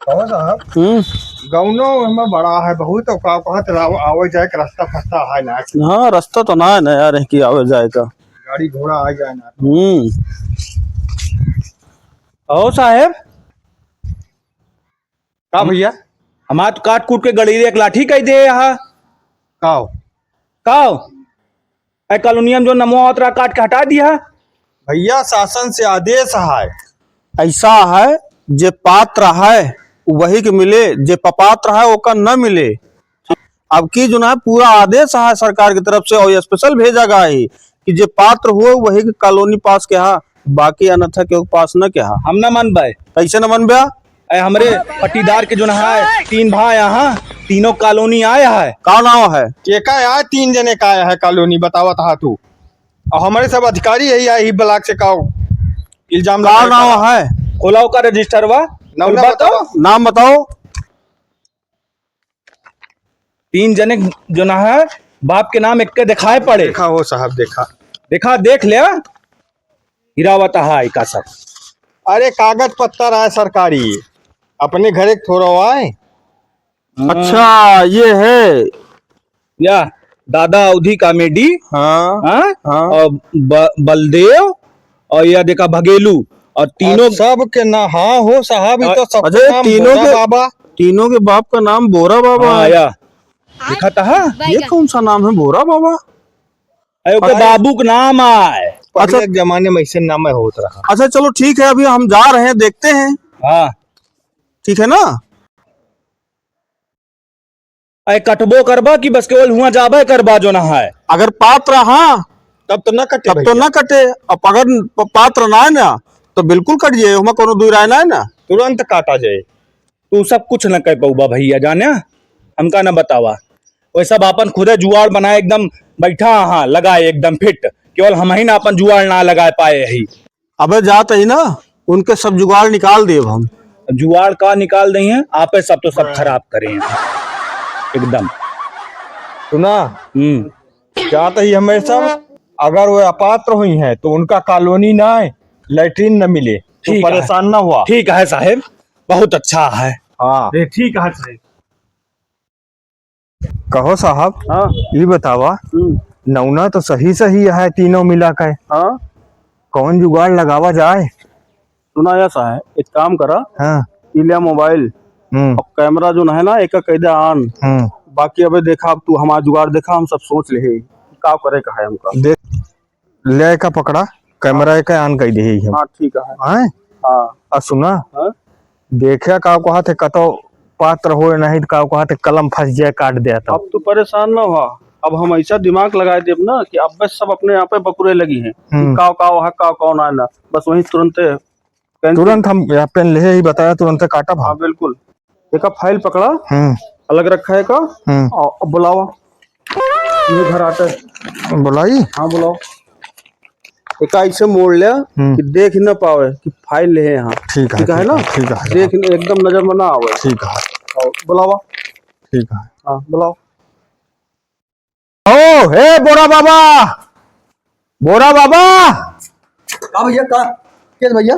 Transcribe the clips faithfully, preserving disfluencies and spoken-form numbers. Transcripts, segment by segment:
कहो साहब। हम्म। गौनो हमें बड़ा है बहुत, और का कहत रहा, आवे जाए के रास्ता फस्ता है ना। हाँ, रास्ता तो ना है ना यार, कि आवे जाए का। गाड़ी घोड़ा आ जाए ना। हम्म। कहो साहेब। का भैया? हमार तो काट कूट के गड़ीरे एक लाठी कई दे यहाँ। काओ? काओ? ए कॉलोनिया में जो नमवा आवत रहा, काट के हटा दिया। भैया, शासन से आदेश है। ऐसा है, जे पात्र है, वही के मिले, जे अपात्र है, ओका न मिले। अब की जो ना पूरा आदेश है सरकार की तरफ से, और special भेजा गया है कि जे पात्र हो, वही के कॉलोनी पास के हा, बाकी अन्यथा केहू के पास न के हा। हम ना मानबे। कैसे न मानबे? ए, हमरे पट्टीदार के जो ना है, तीन भाई यहाँ, तीनों कॉलोनी आया है। का नाम है? के का आया? तीन जने का आया है कॉलोनी, बतावत हा तू। और हमारे सब अधिकारी यही आए ही ब्लॉक से, का इल्जाम का लगाए नाम का? है? खोलाओ का रजिस्टरवा, नमूना खोलबा तो? बताओ। नाम बताओ। तीन जने जो ना है, बाप के नाम एक के दिखाए पड़े। देखा हो साहब, देखा। देखा, देख ले, गिरावत है का सब। अरे, कागज पत्तर आए सरकारी, अपने घरे के थोड़ा आए। हाँ। अच्छा, ये है। या दादा अवधी कॉमेडी। हाँ। हाँ? हाँ। और ब-, बलदेव, और या देखा भगेलू, और तीनों और सब के ना, हाँ हो साहब, ये और तो सबके अच्छा, नाम तीनों बोरा के, बाबा। तीनों के बाप का नाम बोरा बाबा हाँ, है। या। देखा था? ये कौन सा नाम है बोरा बाबा? अरे, ओके अरे। बाबू का नाम आए। पहले अच्छा। के जमाने में ऐसे नाम होत रहा। अच्छा, चलो ठीक है, अभी हम जा रहे हैं, देखते हैं। हाँ। ठीक है ना? अरे, कटबो करबा कि बस केवल हुआं जाबे करबा जो ना है? अगर पात्र हाँ, तब तो ना कटे तब तो भैया। ना कटे। अब अगर प-, पात्र ना है ना, तो बिल्कुल कट जाए, हमें कोनो दुई राय ना है ना। तुरंत काटा जाए। तू सब कुछ न कह पउबा भैया, जाने, हमका न बतावा। वह सब आपन खुदे जुआड़ बनाए, एकदम बैठा हाँ लगाए, एकदम फिट। केवल हम ही ना अपन जुआड़ ना लगाए पाए ही। अबे जात ही ना, उनके सब जुगाड़ निकाल देब हम। जुआड़ का निकाल दे हैं, आपे सब तो सब खराब करे हैं एकदम। सुना, हम्म। जात ही हमें सब, अगर वो अपात्र हुई हैं तो उनका कॉलोनी ना है, लैट्रिन न मिले, तो ठीक है। परेशान ना हुआ। ठीक है साहेब, बहुत अच्छा है। हाँ। ए, ठीक है साहेब। कहो साहब, हाँ। ई बतावा, हम्म। नौना तो सही सही है तीनों मिला के। हाँ। कौन जुगाड़ लगावा जाए? सुना ऐसा है, एक काम करा, हाँ। ई ले मोबाइल हम्म। और कैमरा जो है ना, एक कह दे on। हम्म। बाकी अबे देखा, अब तू हमारा जुगाड़ देखा, हम सब सोच ले का करे का है हमका। देख, ले का पकड़ा, कैमरा हाँ। एक on कर दे हम। हाँ, ठीक है। हैं? हाँ। आ सुना, हाँ? देखा का कहत है, कतो पात्र होए नहीं तो का कहत है, कलम फंस जाए, काट दे तो। अब तू परेशान ना हुआ, अब हम ऐसा दिमाग लगा देब ना कि अब बस सब अपने आप पे बकुरे लगी हैं कि हम्म। काव काव है, काव काव ना है ना, बस वहीं तुरंत cancel। तुरंत हम यहाँ पेन ले ही बताया, तुरंत काटब हम। हाँ, बिल्कुल। एका फाइल पकड़ा, हम्म। अलग रखा है का, हम्म। और अब बुलावा। ये घर आटे। बुलाई? हाँ, बुलाओ। एका ऐसे मोड़ ले हम्म। कि देख न पावे कि फाइल है यहाँ। ठीक है, ठीक है ठीक ना? है, ठीक है। देख न, एकदम नजर में ना आवे। ठीक है। और बुलावा। ठीक है। हाँ, बुलाओ। ओ, हे बोरा बाबा, बोरा बाबा। का भैया, का? के भैया?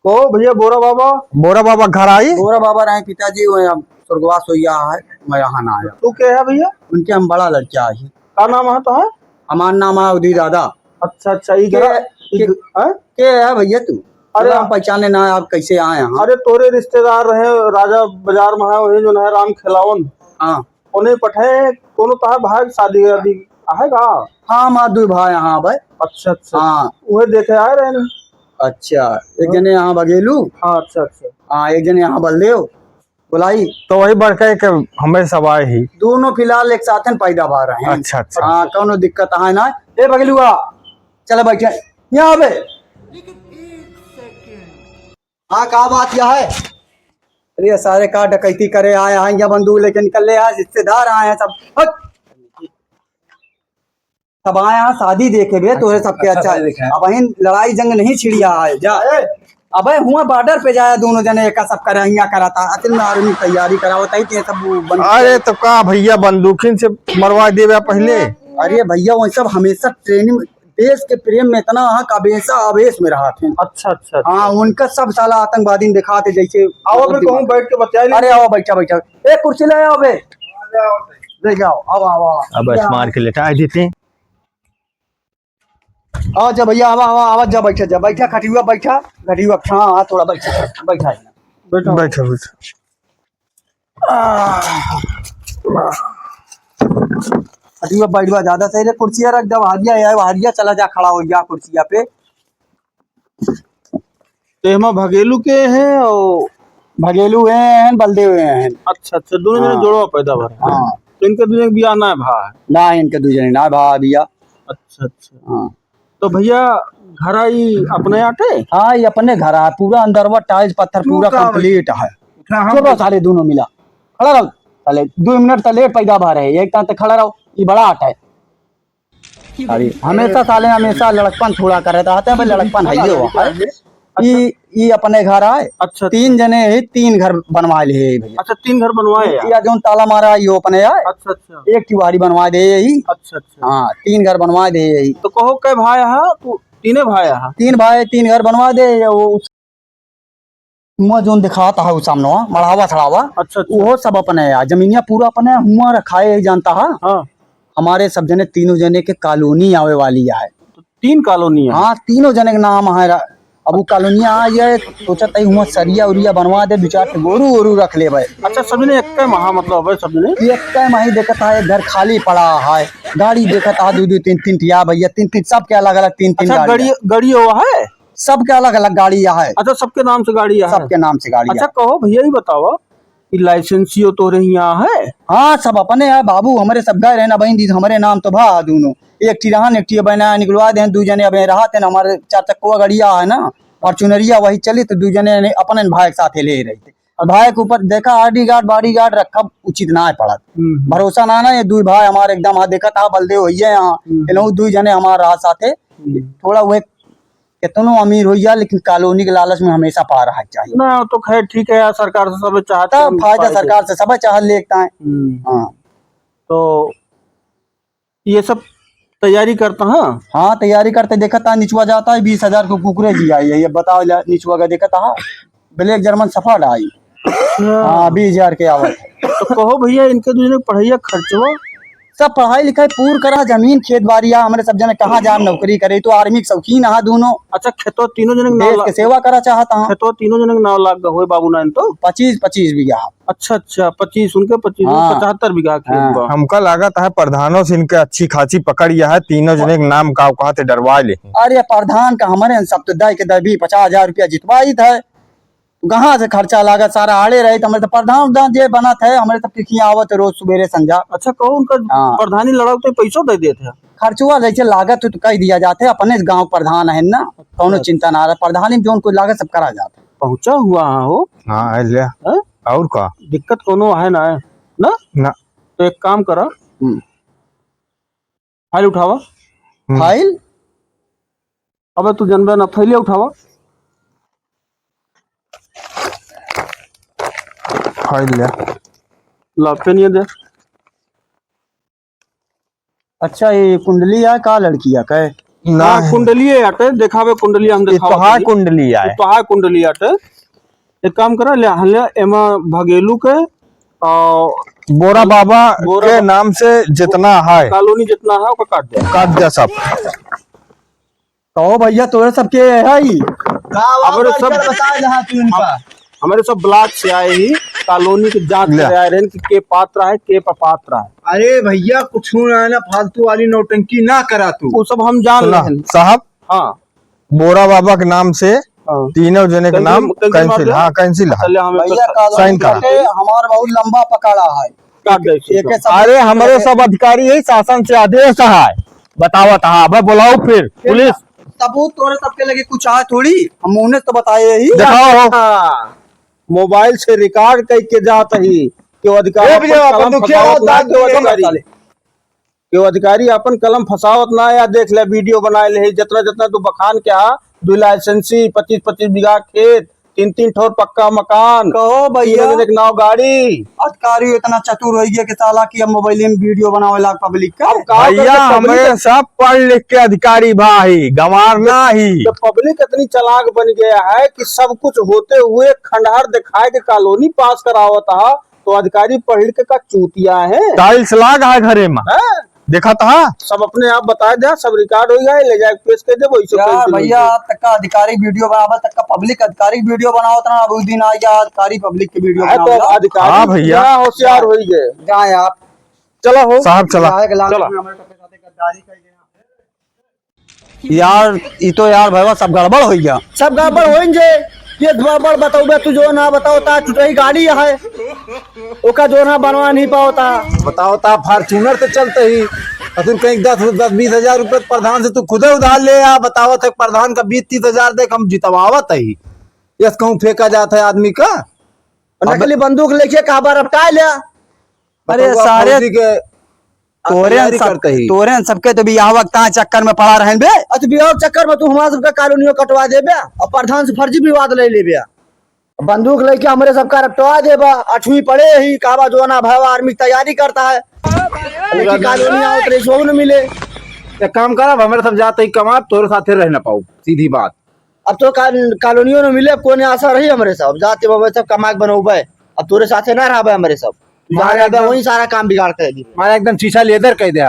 ओ भैया, बोरा बाबा। बोरा बाबा घर आई? बोरा बाबा रहे पिताजी, वो अब स्वर्गवास हो गया है, मैं यहाँ ना आया। तू के है भैया? उनके हम बड़ा लड़का है। का नाम है तो है? हमार नाम है उदी दादा। अच्छा, अच्छा, ई के, घर, ई के, घ-, हैं? के है भैया तू? अरे, चलो, हम पहचाने ना, आप कैसे आए यहाँ? अरे, तोरे रिश्तेदार रहे, राजा बाजार में है, वही जो है राम खिलावन। हाँ। उन्हें पठे, कोनो तोहार भाई के शादी वादी आहे का? हाँ, हमार दुई भाई यहाँ भाई। अच्छा, अच्छा। हाँ। उहे देखे आए रहे। अच्छा, एक हाँ। जने यहाँ बघेलू। हाँ, अच्छा, अच्छा। हाँ, एक जने यहाँ बलदेव। बुलाई। तो वही बड़का एक हमें सब आए ही। दोनों फिलहाल एक साथ में पैदा भा रहे हैं। अच्छा, अच्छा। हाँ, कोनो दिक्कत आहे ना। ए बघेलुआ, चल बैठे। यहाँ बे। हाँ, का बात यह है? अरे, ये सारे का डकैती करे आए हैं, या बंदूक लेके निकल ले आए, रिश्तेदार आए हैं सब। हट। सब आए हैं शादी देखे बे, तोरे सबके अच्छा, अच्छा। शादी देखे हैं। अब अहिन लड़ाई जंग नहीं छिड़िया है, जा। ए। अबे हुआ बॉर्डर पे जाया, दोनों जने एका सब करे, हियाँ करा था, असल में आर्मी तैयारी करावत है, ते सब वो बंद अरे, तो का भैया, बंदूकिन से मरवा देवे पहले? अरे भैया, वो सब हमेशा ट्रेनिंग देश के प्रेम में इतना अहक अबेसा अबेस में रहत हैं। अच्छा, अच्छा, अच्छा। हाँ, उनका सब साला आतंकवादी दिखाते जैसे आवा बे, कहूँ बैठ के बतिया ले। अरे आवा, बैठा, बैठा। ए, कुर्सी ले आवा बे। ले जाओ, आवा, आवा, आवा। अब ऐसे मार के लेटा देते हैं। आवा जा भैया, आवा, आवा, आवा जा, बैठा जा, बैठा, खटिया बैठा, खटिया, हाँ, हाँ, थोड़ा बैठा, बैठा। बैठा। बैठा, बैठा। आह, अरे बा, बैठवा ज्यादा सही रे, कुर्सिया रख दे, हरिया है, हरिया चला जा, खड़ा हो जा कुर्सिया पे। तो एमा भगेलू के हैं और भगेलू हैं, बलदेव हैं। अच्छा, अच्छा, दोनों जने हाँ। जोड़वा पैदा भर है। हाँ। तो इनके दू जने के बियाह ना भा है? ना, इनके दू जने ना भा बियाह। अच्छा, अच्छा। हाँ। तो भैया, घरा ई अपने आटे? हाँ, ई अपने घरा है, पूरा अंदरवा tiles पत्थर तू पूरा का complete है। उठा, हम चलो तो साले दोनों मिला, खड़ा रहो साले, दो मिनट से लेट पैदा भा रहे, एक ताते खड़ा रहो, ई बड़ा आटा है। अरे, हमेशा साले, हमेशा लड़कपन थोड़ा करे रहते हैं, भाई, लड़कपन है ये हुआ है। अच्छा। ई, ई अपने घर आए, अच्छा, अच्छा। तीन जने ही, तीन घर बनवा लिए भैया। अच्छा, तीन घर बनवाए यार। या जौन ताला मारा है, यो अपने आए। अच्छा, अच्छा। एक तिवारी बनवा दे यही। अच्छा, अच्छा। हाँ, तीन घर बनवा दे यही। तो कहो कै भाई हा? तू तीने भाई हा? तीन भाई, तीन घर बनवा दे। ये वो उस-, मुआ जौन दिखाता है उ सामनवा, मढ़ावा सड़ावा, अच्छा, अच्छा। वो सब अपने है। जमीनिया पूरा अपने हुआ रखा है, यही जानता है। हाँ। हमारे सब जने, तीनों जने के कॉलोनी आवे वाली है। तो तीन कॉलोनी है? हाँ, तीनों जने के नाम है रा-, अब वो कॉलोनिया आ जाए, सोचत है हुआ सरिया उरिया बनवा दे, दो चार ठे गोरू ओरू रख लेबे। अच्छा, सब जने एक्के महा, मतलब, है सब जने? एक्के मही देखत है, एक घर खाली पड़ा है, गाड़ी देखत है, दो दो तीन तीन ठिया भैया, तीन तीन, सबके अलग अलग तीन तीन अच्छा, गाड़ी गाड़ी, है। गाड़ी वो है? सबके अलग अलग गाड़ी है। अच्छा, सबके नाम से गाड़ी है? सबके नाम से गाड़ी अच्छा, है। कहो भैया, ये बताओ, ई लाइसेंसियो तोरे हियाँ है? हाँ, सब अपने है बाबू, हमरे सब घर है ना बहिन जी, हमरे नाम तो भा दूनो। एक ठी रहन, एक ठी बना निकलवा दे, दू जने अबे रहत है ना, हमारे चार चक्कवा गड़िया है ना, फॉर्च्यूनरिया वही चली, तो दू जने ने अपने भाई के साथे ले रही थे। और भाई के ऊपर देखा, आईडी कार्ड, बॉडी गार्ड रखब उचित ना है पड़त। हम्म। भरोसा ना, ना, ये दुई भाई हमारे एकदम, हाँ, देखत हा, बलदेव होइए यहाँ, हम्म। इनहू दुई जने हमारे रहा साथे। हम्म। थोड़ा वह कितनो अमीर हो जा, लेकिन कॉलोनी के लालच में हमेशा पा रहा चाहिए। ना, तो खैर ठीक है यार, सरकार से सब चाहते तब हैं फायदा फायदे। सरकार से सब चाह लेता है। हम्म। हाँ। तो ये सब तैयारी करता है? हाँ, तैयारी करते देखत है, निचवा जाता है, बीस हजार को कुकुरे जी आई है, ये बताओ जा, निचवा का देखत है, ब्लैक जर्मन सफा आई। अच्छा। हाँ, बीस हजार के आवत है। तो कहो भैया, इनके दू जने के पढ़ाई खर्चवा? सब पढ़ाई लिखाई पूर करा, जमीन खेत बारी आ, हमरे सब जने कहाँ जान नौकरी करे, तो आर्मी के शौकीन हा दोनों। अच्छा, खेतवा तीनों जने के नाम देश ला-, के सेवा करा चाहता हूँ। खेतवा तीनों जने के नाम लाग होए बाबू ना, इन तो? पच्चीस, पच्चीस बीघा। अच्छा, अच्छा, पच्चीस, उनके पच्चीस, हाँ। पचहत्तर बीघा खेत हाँ। बा। हमका लागत है प्रधानों से इनके अच्छी खासी पकड़ यह है, तीनों जने के नाम का कहते डरवा ले। अरे प्रधान का हमरे सब तो दे के दे भी पचास हजार रुपया जितवाइत है। कहाँ से खर्चा लागत, सारा आड़े रहे, तो हमरे तो प्रधान उधान जे बनत है, हमरे तो पिखिया आवत रोज सुबेरे संझा। अच्छा, कहो उनका हाँ। प्रधानी लड़ाओ तो पैसो दे देते हैं? खर्चवा जैसे लागत हो तो कह दिया जाते, अपने गांव प्रधान है ना, कौनो अच्छा। चिंता ना रहे, प्रधानी में जौन कोई लागत सब करा जाता। पहुँचा हुआ है हो? हाँ, है ले। हैं? और का? दिक्कत कौनो है ना, है ना? ना। तो एक काम करा, हम्म। फाइल उठावा। हम्म। फाइल? अबे तू जनबे ना, फाइल उठावा। फाइल ले। ला, पेन ये दे। अच्छा, ये कुंडली है का लड़किया का है? ना हाँ, है। कुंडली है आटे, देखावे कुंडली हम ये देखावा तोहार तनी। कुंडली है। ये तोहार कुंडली आटे। एक काम करा, ले, हाँ, ले, एमा भगेलू के, आ, बोरा बाबा बोरा के बा-, नाम से जितना है। कॉलोनी जितना है, ओका काट दे। काट दे सब। कहो भैया, तोरे सबके है ई? का बाबा हमरे सब इधर बता जहाँ तू इनका। हम-, हमरे सब ब्लॉक से आए ही, कॉलोनी के जांच ले। करे आए रहन कि के पात्र है, के अपात्र है। अरे भैया, कुछ ना, ना फालतू वाली नौटंकी ना करा तू। वो सब हम जान सुना, लेहन। साहब, हाँ। बोरा बाबा के नाम से हाँ। तीनों जने के cancel, नाम cancel मार cancel, दे। हाँ, cancel है। चले, हम एक भैया, साइन करा। हमार बहुत लंबा पकड़ा है। काट दे एक, इसको। एक सब अरे, हमरे सब अधिकारी है, शासन से आदेश है। बतावत है, अबे बुलाओ फिर, ये पुलिस। सबूत तोरे सबके लगे कुछ है थोड़ी, हम उन्हें तो बताए ही। दिखाओ। हाँ। मोबाइल से रिकॉर्ड करके जात ही, कि वो अधिकारी ए भैया, अपन कलम बंदूकिया फसावत ना, दाग के वो दिए अधिकारी। साले। केहू अधिकारी आपन कलम फसावत ना या देख ले, वीडियो बनाए ले, जितना, जितना तू बखान के हा, दुई लाइसेंसी, पच्चीस, पच्चीस बीघा खेत, तीन, तीन ठोर पक्का मकान, कहो भैया। तीन जने के नाव गाड़ी। आज अधिकारी इतना चतुर होइ गया कि साला कि अब मोबाइल में वीडियो बनावे लाग पब्लिक का। अब का भैया, करे, पब्लिक हमें सब पढ़ लिख के अधिकारी भा ही, गंवार ना ही। जब पब्लिक इतनी चालाक बन गया है कि सब कुछ होते हुए खंडहर दिखाए के कॉलोनी पास करावत है, तो अधिकारी पढ़ लिख के का चूतिया है? टाइल्स लाग है घरे में। हैं? देखत हा? सब अपने आप बताए दे, सब रिकॉर्ड होइ गए, ले जाके पेश कर देबो, इसे यार कोई भैया, आज तक का अधिकारी वीडियो बनावा, तक का पब्लिक अधिकारी वीडियो बनावत ना, अब उस दिन आ गया अधिकारी पब्लिक के वीडियो अरे तो बनावे ला। अधिकारी हाँ भैया। इतना होशियार जा, होइ गए। जाए आप। चला हो। साहब चला। जाए के लाल चला। में हमारे टप्पे साथे गद्दारी कर गए। यार, ई तो यार भैया सब गड़बड़ होइ गया। सब गड़बड़ होइन जे, ये गड़बड़ बताओ बे, तू जो ना बताओ ता टूटही गाड़ी है। ओका जो ना बनवा नहीं पावता। बताओ ता Fortuner से चलते ही, अतुर कहीं दस, दस बीस हजार रुपये प्रधान से तू खुदे उधार ले आ, बतावत है प्रधान का बीस तीस हजार देख हम जितवावत ही। यस कहूँ फेंका जात है आदमी का। और अब नकली बंदूक लेके कहाँ बार अपटाए लिया। अरे बताओ, सारे फौजी के तोरे तैयारी सब, करते ही। तोरे सबके तो बियाह वक्त चक्कर में पड़ा रहन बे। अच्छा, बियाह चक्कर में तू हमारा सबका कॉलोनियों कटवा देबे और प्रधान से फर्जी विवाद ले लेबे। बंदूक लेके हमरे सबका रपटवा देबा, अठवीं पढ़े ही, कहबा जो ना भाई आर्मी की तैयारी करता है, लेकिन कॉलोनी आओ तो रिश्वत न मिले। एक काम करब, हमरे सब जाते ही कमाब, तोरे साथे रह ना पाउब, सीधी बात। अब तो का-, कॉलोनियों न मिले, अब कौन आशा रही हमरे सब, जाते बाबा सब कमा के बनौबे, अब तोरे साथे ना रहबे हमरे सब, मारे जाने एकदम वही सारा काम बिगाड़ कर दी। मारे एकदम शीशा लेदर कह दे।